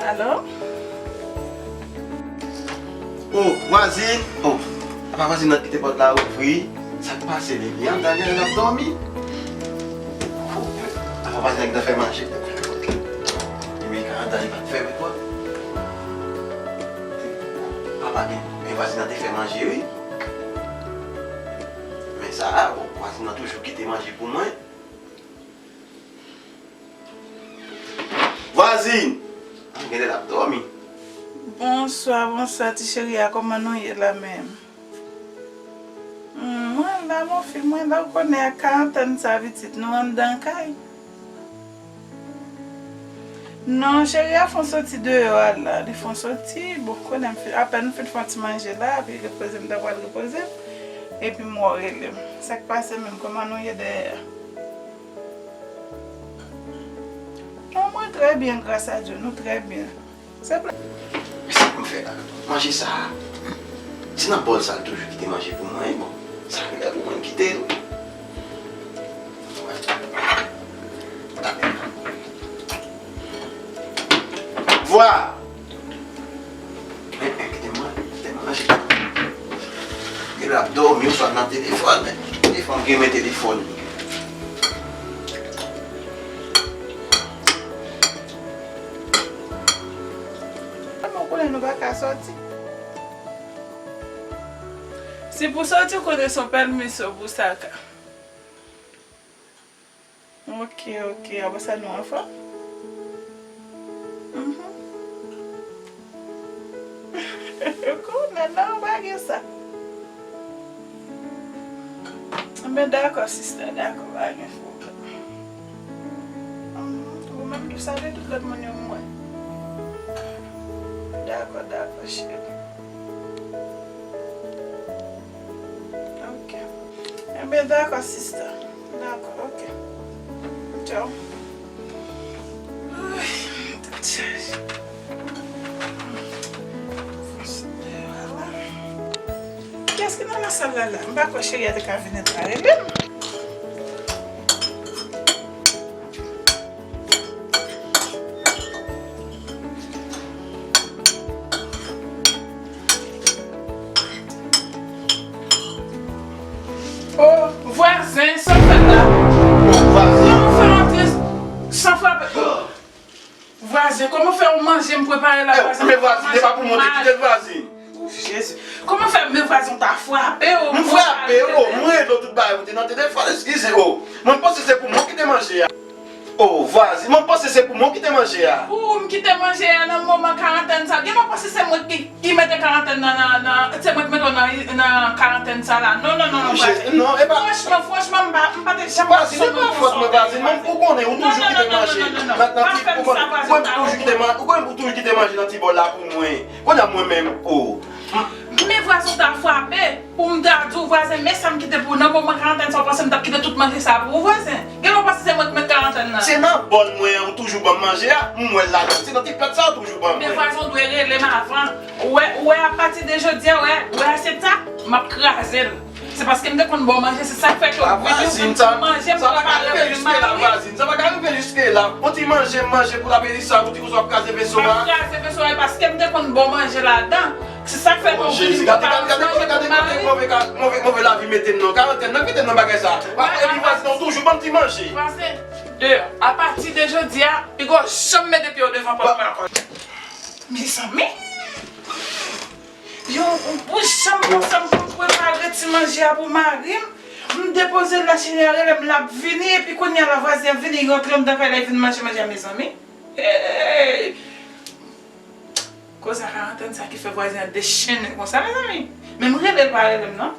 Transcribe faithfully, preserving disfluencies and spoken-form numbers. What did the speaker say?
Alo? O, vwazin! O, apa vwazin nan kite pòt la ouvri? Sa k pase, Lili? An, Daniel ap dòmi? O, apa vwazin nan gentan fè manje? Li menm ka andan, li pa t fè repò. Apa gen, men vwazin nan te fè manje, wi. Men sa, o, vwazin nan toujou kite manje pou mwen. Vwazin! An, genlè l ap dòmi. Bonswa, bonswa, ti cheri a, kòman nou ye la menm? Hmm, mwen la, mon fi, mwen la, ou konnen ak karantèn sa, pitit, nou anndan kay. Non, cheri a fon soti deyò a la, li fon soti, bon, konnen m fin, apèn m fin fon ti manje la, epi repoze m, ta pral repoze m, epi m wè w rele m. Sa k pase menm, kòman nou ye dèyè a? Non, mwen trè byen, gras a Dye, nou trè byen. Se vre. Men sa pou m fè la? Manje sa a, se nan bòl sa l toujou kite manje pou mwen, bon, sa genlè pou mwen kite l. Vwa! Men, men, kite mwen, kite mwen manje. Genlè l ap dòmi oswa nan telefòn, men telefòn, gen men telefòn li. Kòman w konnen nou pa ka sòti? Si pou sòti, w konnen se yon pèmiso pou sa ka. Ok, ok. Apre sa, nou anfòm? Mhm. Ou konnen, non, ou pa gen sa. Enben, dakò, sista, dakò, pa gen pwoblèm. Mhm. Ou menm tou, salye tout lòt moun yo pou mwen. Dakò, dakò, cheri. Ok. Enben, dakò, sista. Dakò, ok. Tchao. Ay, tèt chaje. Kiyès ki nan lasal la, la? M pa kwè cheri a te ka vin antre rele m. O, vwazen, sa w fè la? O, vwazen. Kòman w fè antre san frape? Vwazen, kòman w fè yon manje m prepare la, vwazen? Men vwazen, se pa pou mwen te kite l, vwazen. O, Jezi. Kòman w fè, men vwazen, w ta frape, o? M frape, o, mwen rele w tout bagay, ou te nan telefòn, eskize, o. Mwen panse se pou mwen ki te manje a. O, vwazen, mwen panse se pou mwen ki te manje a. Pou ou m kite manje a nan moman karantèn sa. Gen lè w panse se mwen ki, ki mete karantèn nan, nan, nan, se mwen ki mete w nan, nan karantèn sa la. Non, non, non, non, vwazen. Non, e pa. Franchman, franchman, m pa, m pa te janm. Vwazen, se pa fòt mwen, vwazen. Ou konnen, ou toujou kite manje. Non, non, non, non, non, non. Ou konnen, ou toujou kite man-, ou konnen ou toujou kite manje nan ti bòl la pou mwen. Kounye a mwen menm, o. Men vwazen, w ta frape pou m ta di w, vwazen, men sa m kite pou ou nan moman karantèn sa, w panse m t ap kite tout manje sa pou ou, vwazen? Gen lè w panse se mwen ki met karantèn nan? Se nan bòl mwen an, ou toujou ban m manje a, m wè l ladan, se nan ti plat sa ou toujou ban mwen. Men vwazen, w dwe rele m avan. Ou wè, ou wè, apati de jodi a, wè, wè, se ta, m ap kraze l. Se paske m te konn ba w manje, se sa k fè ke w vini, ou vin pou manje, m pa ka rele m mari. Sa pa ka rive jiske la, vwazin. Sa pa ka rive jiske la. On ti manje, m manje pou lapeti sa, ou di konsa w ap kraze veso a. M ap kraze veso a, e paske m te konn ba w manje ladan. Se sa k fè ke w vini, ou pa manje pou mari. Gade kote move, move, move lavi mete m nan. Karantèn nan, kite m nan bagay sa. Epi vwazin nan, ou toujou ban m ti manje. Vwazen, de, apati de jodi a, piga w janm mete pye w devan pòt mwen ankò. Mezanmi! Yo, ou janm panse m konn prepare ti manje a pou mari m? M depoze l la, cheri a rele m, l ap vini, epi kounye a la, vwazen an vini, rantre anndan kay la, li vin manje manje a, mezanmi. Hey! Koz a karantèn sa ki fè vwazen an dechennen konsa, mezanmi. Men m rele l, pa rele m, non.